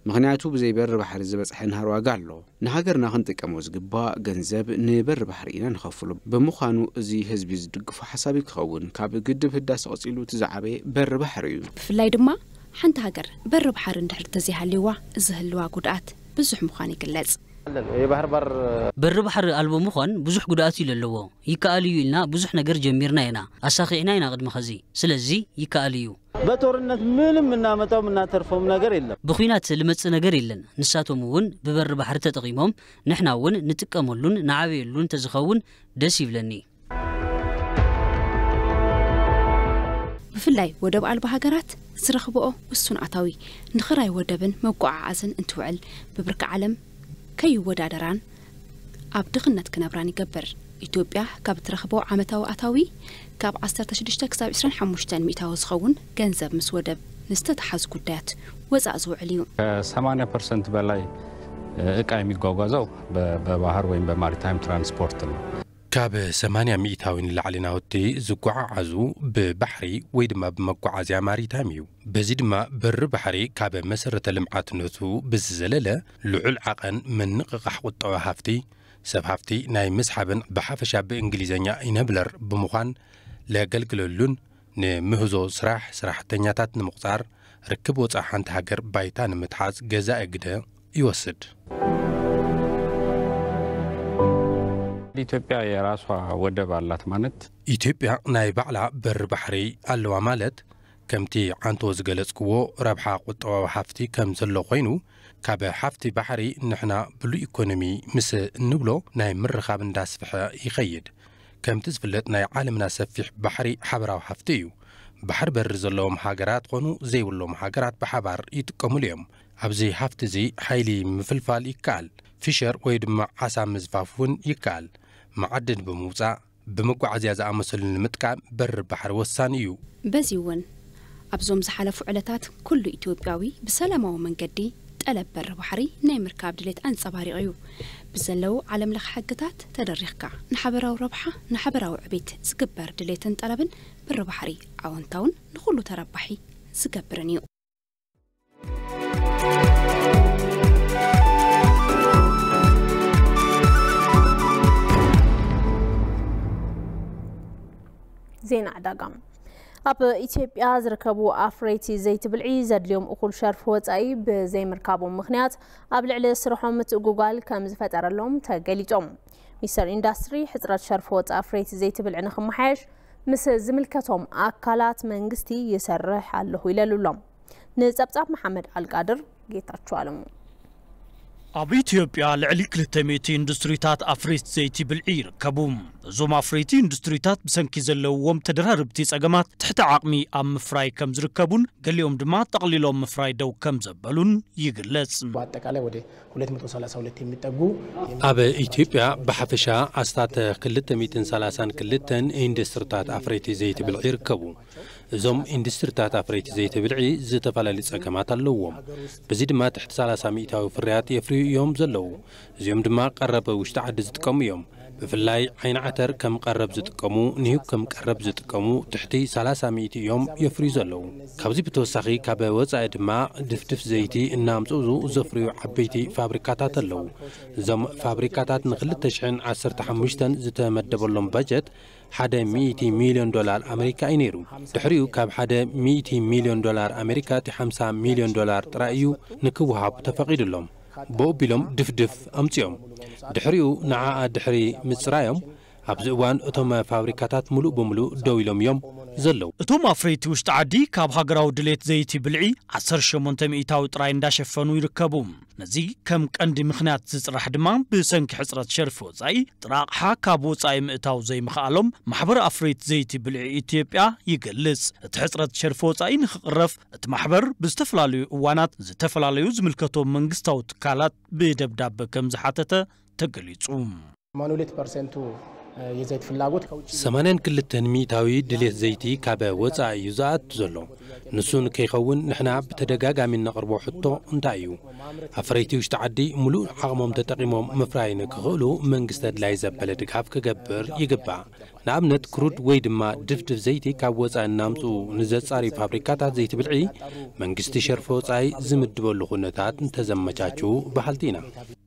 ምኽንያቱ ብዘይ በሪ ባሕሪ ዝበፅሐ ናህሪ ዋጋ ኣሎ። ንሃገርና ክንጥቀሞ ዝግባእ ገንዘብ ንበሪ ባሕሪ ኢና ንኸፍሎ። ብምዃኑ እዚ ህዝቢ ዝድግፎ ሓሳብ እዩ ክኸውን። ካብ ግድብ ህዳሰ ቀፂሉ እቲ ዝዓበየ በሪ ባሕሪ እዩ። ብፍላይ ድማ ሓንቲ ሃገር በሪ ባሕሪ እንድሕር ተዘይሃልይዋ ዝህልዋ ጉድኣት ብዙሕ ምዃኑ ይግለጽ። የባህር በር በሪ ባሕሪ ኣልቦ ምዃን ብዙሕ ጉድኣት እዩ ለለዎ። ይከኣል እዩ ኢልና ብዙሕ ነገር ጀሚርና ኢና፣ ኣሳኺዕና ኢና ቅድሚ ኸዚ። ስለዚ ይከኣል እዩ። በጦርነት ምንም የምናመጣው የምናተርፈውም ነገር የለም። ብኹናት ልመጽእ ነገር የለን። ንሳቶም እውን ብበሪ ባሕሪ ተጠቒሞም ንሕና እውን ንጥቀመሉን ንዓበየሉን ተዝኸውን ደስ ይብለኒ። ብፍላይ ወደብ ኣልባ ሃገራት ዝረኽብኦ ውሱን ኣታዊ ንኽራይ ወደብን መጓዓዓዝን እንትውዕል ብብርኪ ዓለም ከይወዳደራን ኣብ ድኽነት ክነብራን ይገብር። ኢትዮጵያ ካብ እትረኽቦ ዓመታዊ ኣታዊ ካብ ዓሰርተ ሽዱሽተ ክሳብ ዕስራን ሓሙሽተን ሚእታዊ ዝኸውን ገንዘብ ምስ ወደብ ንዝተተሓዙ ጉዳያት ወፃእ ዝውዕል እዩ። ከ ሰማንያ ፐርሰንት በላይ እቃ የሚጓጓዘው በባህር ወይም በማሪታይም ትራንስፖርት ነው። ካብ ሰማንያ ሚእታዊ ንላዕሊ ናውቲ ዝጓዓዓዙ ብባሕሪ ወይ ድማ ብመጓዓዝያ ማሪታይም እዩ። በዚ ድማ በሪ ባሕሪ ካብ መሰረተ ልምዓትነቱ ብዝዘለለ ልዑል ዓቐን ምንቕቓሕ ቁጠባ ሃፍቲ፣ ሰብ ሃፍቲ ናይ ምስሓብን ብሓፈሻ ብእንግሊዝኛ ኢነብለር ብምዃን ለገልግለሉን ንምህዞ ስራሕ፣ ስራሕተኛታት ንምቑፃር፣ ርክብ ወፃኢ ሓንቲ ሃገር ባይታ ንምትሓዝ ገዛኢ ግደ ይወስድ። ኢትዮጵያ የራሷ ወደብ ኣላት ማለት ኢትዮጵያ ናይ ባዕላ በሪ ባሕሪ ኣለዋ ማለት ከምቲ ዓንቶ ዝገለጽክዎ ረብሓ ቁጠባዊ ሃፍቲ ከም ዘሎ ኮይኑ ካብ ሃፍቲ ባሕሪ ንሕና ብሉ ኢኮኖሚ ምስ እንብሎ ናይ ምርኻብ እንዳስፍሐ ይኸይድ። ከምቲ ዝፍለጥ ናይ ዓለምና ሰፊሕ ባሕሪ ሓበራዊ ሃፍቲ እዩ። ባሕሪ በሪ ዘለዎም ሃገራት ኾኑ ዘይብሎም ሃገራት ብሓባር ይጥቀሙሉ እዮም። ኣብዚ ሃፍቲ እዚ ሓይሊ ምፍልፋል ይከኣል። ፊሸር ወይ ድማ ዓሳ ምዝፋፍ እውን ይከኣል። መዓድን ብምውፃእ ብመጓዓዝያ ዝኣመሰሉ ንምጥቃም በሪ ባሕሪ ወሳኒ እዩ። በዚ እውን ኣብዞም ዝሓለፉ ዕለታት ኩሉ ኢትዮጵያዊ ብሰላማዊ መንገዲ ጠለብ በሪ ባሕሪ ናይ ምርካብ ድሌት ኣንጸባሪቑ እዩ። ብዘለዉ ዓለም ለኸ ሕግታት ተደሪኽካ ንሓበራዊ ረብሓ ንሓበራዊ ዕቤት ዝግበር ድሌትን ጠለብን በሪ ባሕሪ ኣወንታውን ንኹሉ ተረባሒ ዝገብርን እዩ። ዜና ዕዳጋ። ኣብ ኢትዮጵያ ዝርከቡ ኣፍረይቲ ዘይቲ ብልዒ ዘድልዮም እኹል ሸርፊ ወፃኢ ብዘይምርካቦም ምኽንያት ኣብ ልዕሊ ስርሖም ምትእጉጓል ከም ዝፈጠረሎም ተገሊጾም። ሚኒስተር ኢንዳስትሪ ሕፅረት ሸርፊ ወፃኢ ኣፍረይቲ ዘይቲ ብልዒ ንክመሓየሽ ምስ ዝምልከቶም ኣካላት መንግስቲ ይሰርሕ ኣለኹ ኢለሉሎም። ንፀብፃብ መሓመድ ኣልቃድር ጌታቸው ኣለሙ። ኣብ ኢትዮጵያ ልዕሊ ክልተ ሚእቲ ኢንዱስትሪታት ኣፍሪት ዘይቲ ብልዒ ይርከቡ። እዞም ኣፍሪቲ ኢንዱስትሪታት ብሰንኪ ዘለውዎም ተደራርብቲ ጸገማት ትሕቲ ዓቕሚ ኣብ ምፍራይ ከም ዝርከቡን ገሊኦም ድማ ጠቕሊሎም ምፍራይ ደው ከም ዘበሉን ይግለጽ። በአጠቃላይ ወደ ሁለት መቶ ሠላሳ ሁለት የሚጠጉ ኣብ ኢትዮጵያ ብሓፈሻ ኣስታት ክልተ ሚእትን ሰላሳን ክልተን ኢንዱስትሪታት ኣፍረይቲ ዘይቲ ብልዒ ይርከቡ። እዞም ኢንዱስትሪታት ኣፍረይቲ ዘይቲ ብልዒ ዝተፈላለዩ ጸገማት ኣለዎም። በዚ ድማ ትሕቲ ሰላሳ ሚእታዊ ፍርያት የፍርዩ እዮም ዘለዉ። እዚኦም ድማ ቀረብ ውሽጢ ዓዲ ዝጥቀሙ እዮም። ብፍላይ ዓይኒ ዓተር ከም ቀረብ ዝጥቀሙ፣ ንሂው ከም ቀረብ ዝጥቀሙ ትሕቲ ሰላሳ ሚእቲ እዮም የፍርዩ ዘለዉ። ካብዚ ብተወሳኺ ካብ ወጻኢ ድማ ድፍድፍ ዘይቲ እናምጽኡ ዘፍርዩ ዓበይቲ ፋብሪካታት ኣለዉ። እዞም ፋብሪካታት ንክልተ ሽሕን ዓሰርተ ሓሙሽተን ዝተመደበሎም በጀት ሓደ ሚእቲ ሚልዮን ዶላር ኣመሪካ እዩ ነይሩ። ድሕሪኡ ካብ ሓደ ሚእቲ ሚልዮን ዶላር ኣመሪካ እቲ ሓምሳ ሚልዮን ዶላር ጥራይ እዩ ንክወሃብ ተፈቒዱሎም። ብኡ ቢሎም ድፍድፍ ኣምጺኦም። ድሕሪኡ ንዓኣ ድሕሪ ምጽራዮም ኣብዚ እዋን እቶም ፋብሪካታት ሙሉእ ብምሉእ ደው ኢሎም እዮም ዘለዉ። እቶም ኣፍረይቲ ውሽጢ ዓዲ ካብ ሃገራዊ ድሌት ዘይቲ ብልዒ ዓሰርተ ሸሞንተ ሚእታዊ ጥራይ እንዳሸፈኑ ይርከቡ። ነዚ ከም ቀንዲ ምኽንያት ዝጽራሕ ድማ ብሰንኪ ሕጽረት ሸርፊ ወጻኢ ጥረ ኣቕሓ ካብ ወጻኢ ምእታው ዘይምኽኣሎም ማሕበር ኣፍረይቲ ዘይቲ ብልዒ ኢትዮጵያ ይገልጽ። እቲ ሕጽረት ሸርፊ ወጻኢ ንኽቕረፍ እቲ ማሕበር ብዝተፈላለዩ እዋናት ዝተፈላለዩ ዝምልከቶም መንግስታዊ ትካላት ብደብዳበ ከም ዝሓተተ ተገሊጹ። ማኑሌት ፐርሰንቱ የዘይት ፍላጎት ከውጭ ሰማንያን ክልተን ሚእታዊ ድሌት ዘይቲ ካብ ወጻኢ እዩ ዝኣቱ ዘሎ። ንሱ ንከይኸውን ንሕና ብተደጋጋሚ እነቕርቦ ሕቶ እንታይ እዩ? ኣፍረይቲ ውሽጢ ዓዲ ሙሉእ ዓቕሞም ተጠቒሞም ምፍራይ ንክኽእሉ መንግስቲ ኣድላይ ዘበለ ድጋፍ ክገብር ይግባእ። ንኣብነት ክሩድ ወይ ድማ ድፍድፍ ዘይቲ ካብ ወጻኢ እናምጽኡ ንዘጻርዩ ፋብሪካታት ዘይቲ ብልዒ መንግስቲ ሸርፊ ወጻኢ ዝምድበሉ ኩነታት እንተዘመቻችው በሃልቲ ኢና።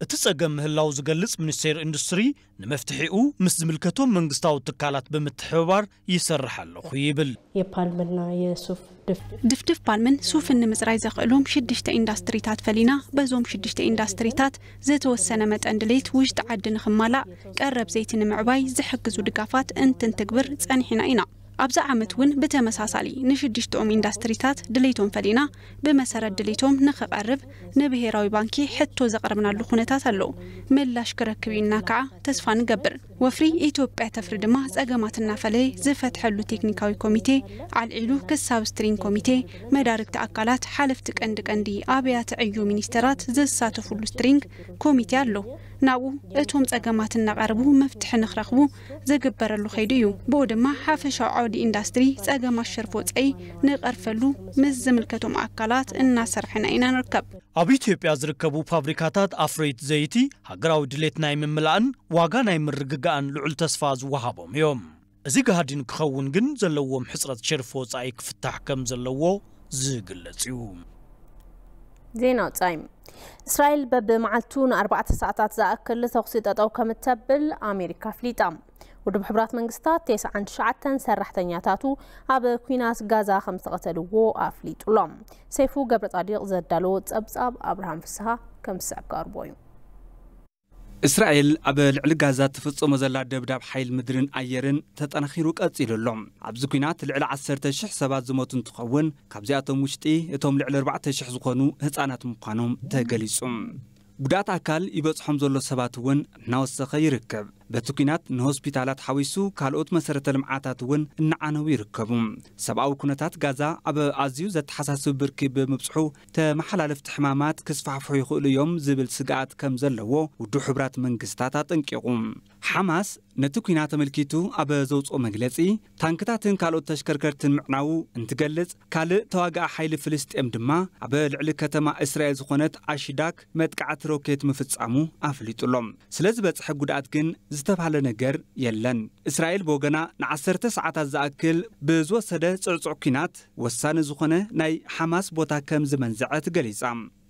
እቲ ጸገም ምህላው ዝገልጽ ሚኒስቴር ኢንዱስትሪ ንመፍትሒኡ ምስ ዝምልከቶም መንግስታዊ ትካላት ብምትሕብባር ይሰርሕ ኣለኹ ይብል። የፓልምና የሱፍ ድፍድፍ ድፍድፍ ፓልምን ሱፍን ንምጽራይ ዘኽእሎም ሽዱሽተ ኢንዳስትሪታት ፈሊና፣ በዞም ሽዱሽተ ኢንዳስትሪታት ዝተወሰነ መጠን ድሌት ውሽጢ ዓዲ ንኽማላእ ቀረብ ዘይቲ ንምዕባይ ዝሕግዙ ድጋፋት እንትንትግብር ጸኒሕና ኢና። ኣብዚ ዓመት እውን ብተመሳሳሊ ንሽዱሽተኦም ኢንዳስትሪታት ድሌቶም ፈሊና ብመሰረት ድሌቶም ንኽቐርብ ንብሄራዊ ባንኪ ሕቶ ዘቕረብናሉ ኩነታት ኣሎ። ምላሽ ክረክብ እዩ ኢልና ከዓ ተስፋ ንገብር። ወፍሪ ኢትዮጵያ ተፍሪ ድማ ጸገማት እናፈለየ ዝፈትሐሉ ቴክኒካዊ ኮሚቴ ኣልዒሉ ክሳብ ስትሪንግ ኮሚቴ፣ መዳርግቲ ኣካላት፣ ሓለፍቲ ቀንዲ ቀንዲ ኣብያተ ዕዮ ሚኒስተራት ዝሳተፉሉ ስትሪንግ ኮሚቴ ኣሎ። ናብኡ እቶም ጸገማት እናቐረቡ መፍትሒ ንኽረኽቡ ዝግበረሉ ከይዱ እዩ። ብኡ ድማ ሓፈሻዊ ዓውዲ ኢንዳስትሪ ጸገማት ሸርፊ ወጻኢ ንቐርፈሉ ምስ ዝምልከቶም ኣካላት እናሰርሐና ኢና ንርከብ። ኣብ ኢትዮጵያ ዝርከቡ ፋብሪካታት ኣፍረይቲ ዘይቲ ሃገራዊ ድሌት ናይ ምምላእን ዋጋ ናይ ምርግጋእን ልዑል ተስፋ ዝወሃቦም እዮም። እዚ ጋህዲ ንክኸውን ግን ዘለዎም ሕጽረት ሸርፊ ወጻኢ ክፍታሕ ከም ዘለዎ ዝግለጽ እዩ። ዜና ወጻኢ። እስራኤል በብመዓልቱ ንኣርባዕተ ሰዓታት ዝኣክል ተኹሲ ጠጠው ከም እተብል ኣሜሪካ ኣፍሊጣ። ውድብ ሕቡራት መንግስታት ተስዓን ትሽዓተን ሰራሕተኛታቱ ኣብ ኲናት ጋዛ ከም ዝተቐተልዎ ኣፍሊጡ ኣሎ። ሰይፉ ገብረ ጻዲቕ ዘዳለዎ ጸብጻብ ኣብርሃም ፍስሃ ከም ዝስዕብ ቀርቦ እዩ። እስራኤል ኣብ ልዕሊ ጋዛ ትፍጽሞ ዘላ ደብዳብ ሓይል ምድርን ኣየርን ተጠናኺሩ ቀጺሉ ኣሎ። ኣብዚ ኲናት ልዕሊ ዓሰርተ ሽሕ ሰባት ዝሞቱ እንትኸውን፣ ካብዚኣቶም ውሽጢ እቶም ልዕሊ ኣርባዕተ ሽሕ ዝኾኑ ህጻናት ምዃኖም ተገሊጹ። ጉድኣት ኣካል ይበጽሖም ዘሎ ሰባት እውን እናወሰኸ ይርከብ። በቲ ኲናት ንሆስፒታላት ሓዊሱ ካልኦት መሰረተ ልምዓታት እውን እናዓነው ይርከቡ። ሰብኣዊ ኩነታት ጋዛ ኣብ ኣዝዩ ዘተሓሳስብ ብርኪ ብምብጽሑ፣ ተመሓላለፍቲ ሕማማት ክስፋሕፍሑ ይኽእሉ እዮም ዝብል ስግኣት ከም ዘለዎ ውድብ ሕቡራት መንግስታት ኣጠንቂቑ። ሓማስ ነቲ ኲናት ተመልኪቱ ኣብ ዘውፅኦ መግለፂ፣ ታንክታትን ካልኦት ተሽከርከርትን ምዕናዉ እንትገልፅ፣ ካልእ ተዋጋኢ ሓይሊ ፍልስጤም ድማ ኣብ ልዕሊ ከተማ እስራኤል ዝኾነት ኣሽዳክ መጥቃዕቲ ሮኬት ምፍጻሙ ኣፍሊጡ ኣሎ። ስለ ዝበፅሐ ጉድኣት ግን ዝተባህለ ነገር የለን። እስራኤል ብወገና ንዓሰርተ ሰዓታት ዝኣክል ብዝወሰደ ጽዕጹዕ ኲናት ወሳኒ ዝኾነ ናይ ሓማስ ቦታ ከም ዝመንዘዐት ገሊጻ።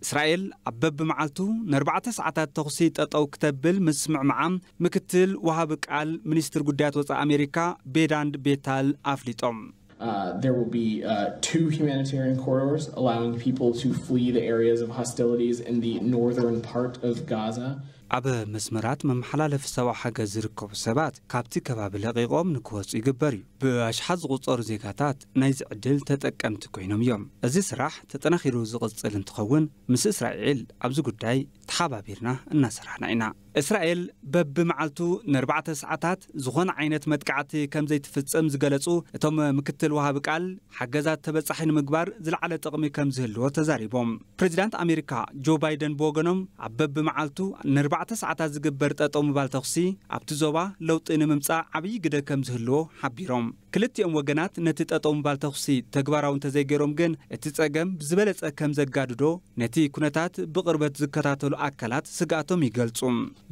እስራኤል ኣብ በብመዓልቱ ንኣርባዕተ ሰዓታት ተኹሲ ጠጠው ክተብል ምስምዕምዓ ምክትል ወሃቢ ቃል ሚኒስትር ጉዳያት ወጻኢ ኣሜሪካ ቤዳንድ ቤታል ኣፍሊጦም። Uh, there will be uh, two humanitarian corridors allowing people to flee the areas of hostilities in the northern part of Gaza. ኣብ መስመራት መመሓላለፊ ሰብኣዊ ሓገዝ ዝርከቡ ሰባት ካብቲ ከባቢ ለቒቖም ንክወፁ ይግበር እዩ። ብኣሽሓት ዝቑፀሩ ዜጋታት ናይዚ ዕድል ተጠቀምቲ ኮይኖም እዮም። እዚ ስራሕ ተጠናኺሩ ዝቕፅል እንትኸውን፣ ምስ እስራኤል ኣብዚ ጉዳይ ተሓባቢርና እናሰራሕና ኢና። እስራኤል በብመዓልቱ ንኣርባዕተ ሰዓታት ዝኾነ ዓይነት መጥቃዕቲ ከም ዘይትፍጽም ዝገለጹ እቶም ምክትል ወሃቢ ቃል፣ ሓገዛት ተበጻሒ ንምግባር ዝለዓለ ጥቕሚ ከም ዝህልዎ ተዛሪቦም። ፕሬዚዳንት ኣሜሪካ ጆ ባይደን ብወገኖም፣ ኣብ በብመዓልቱ ንኣርባዕተ ሰዓታት ዝግበር ጠጠው ምባል ተኹሲ ኣብቲ ዞባ ለውጢ ንምምጻእ ዓብዪ ግደ ከም ዝህልዎ ሓቢሮም። ክልቲኦም ወገናት ነቲ ጠጠው ምባል ተኹሲ ተግባራዊ እንተዘይገይሮም ግን እቲ ጸገም ብዝበለጸ ከም ዘጋድዶ ነቲ ኩነታት ብቕርበት ዝከታተሉ ኣካላት ስግኣቶም ይገልጹ።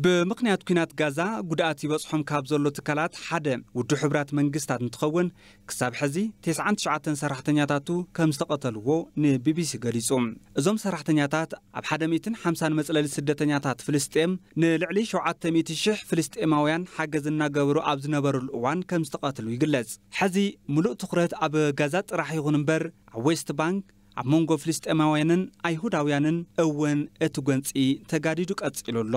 ብምኽንያት ኲናት ጋዛ ጉድኣት ይበጽሖም ካብ ዘሎ ትካላት ሓደ ውድብ ሕቡራት መንግስታት እንትኸውን ክሳብ ሕዚ ተስዓን ትሽዓተን ሰራሕተኛታቱ ከም ዝተቐተልዎ ንቢቢሲ ገሊጹ። እዞም ሰራሕተኛታት ኣብ ሓደ ሚእትን ሓምሳን መጽለሊ ስደተኛታት ፍልስጤም ንልዕሊ ሸውዓተ ሚእቲ ሽሕ ፍልስጤማውያን ሓገዝ እናገበሩ ኣብ ዝነበሩሉ እዋን ከም ዝተቐትሉ ይግለጽ። ሕዚ ምሉእ ትኹረት ኣብ ጋዛ ጥራሕ ይኹን እምበር ኣብ ዌስት ባንክ ኣብ መንጎ ፍልስጤማውያንን ኣይሁዳውያንን እውን እቲ ጎንጺ ተጋዲዱ ቀጺሉ ኣሎ።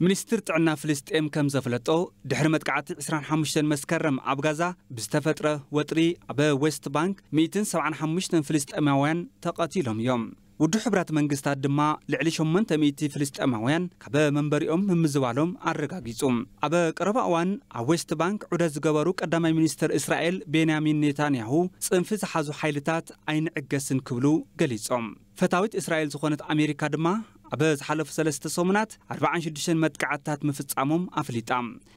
ሚኒስትር ጥዕና ፍልስጤም ከም ዘፍለጦ ድሕሪ መጥቃዕቲ ዕስራን ሓሙሽተን መስከረም ኣብ ጋዛ ብዝተፈጥረ ወጥሪ ኣብ ዌስት ባንክ ሚእትን ሰብዓን ሓሙሽተን ፍልስጤማውያን ተቐቲሎም እዮም። ውድብ ሕቡራት መንግስታት ድማ ልዕሊ ሸሞንተ ሚእቲ ፍልስጤማውያን ካብ መንበሪኦም ምምዝባሎም ኣረጋጊጹ። ኣብ ቀረባ እዋን ኣብ ዌስት ባንክ ዑደት ዝገበሩ ቀዳማይ ሚኒስትር እስራኤል ቤንያሚን ኔታንያሁ ጽንፊ ዝሓዙ ሓይልታት ኣይንዕገስን ክብሉ ገሊጾም። ፈታዊት እስራኤል ዝኾነት ኣሜሪካ ድማ ኣብ ዝሓለፉ ሰለስተ ሰሙናት ኣርባዓን ሽዱሽተን መጥቃዕትታት ምፍጻሞም ኣፍሊጣ።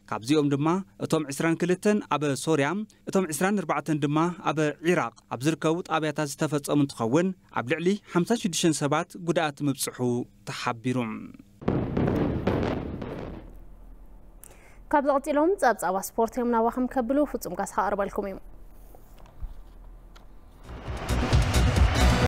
ካብዚኦም ድማ እቶም ዕስራን ክልተን ኣብ ሶርያ፣ እቶም ዕስራን ኣርባዕተን ድማ ኣብ ዒራቕ ኣብ ዝርከቡ ጣብያታት ዝተፈጸሙ እንትኸውን ኣብ ልዕሊ ሓምሳን ሽዱሽተን ሰባት ጉድኣት ምብጽሑ ተሓቢሩ። ካብ ዝቐጺሎም ጸብጻባ ስፖርት እዮም ናባኹም ከብሉ ፍጹም ካሳ ከቕርበልኩም እዩ።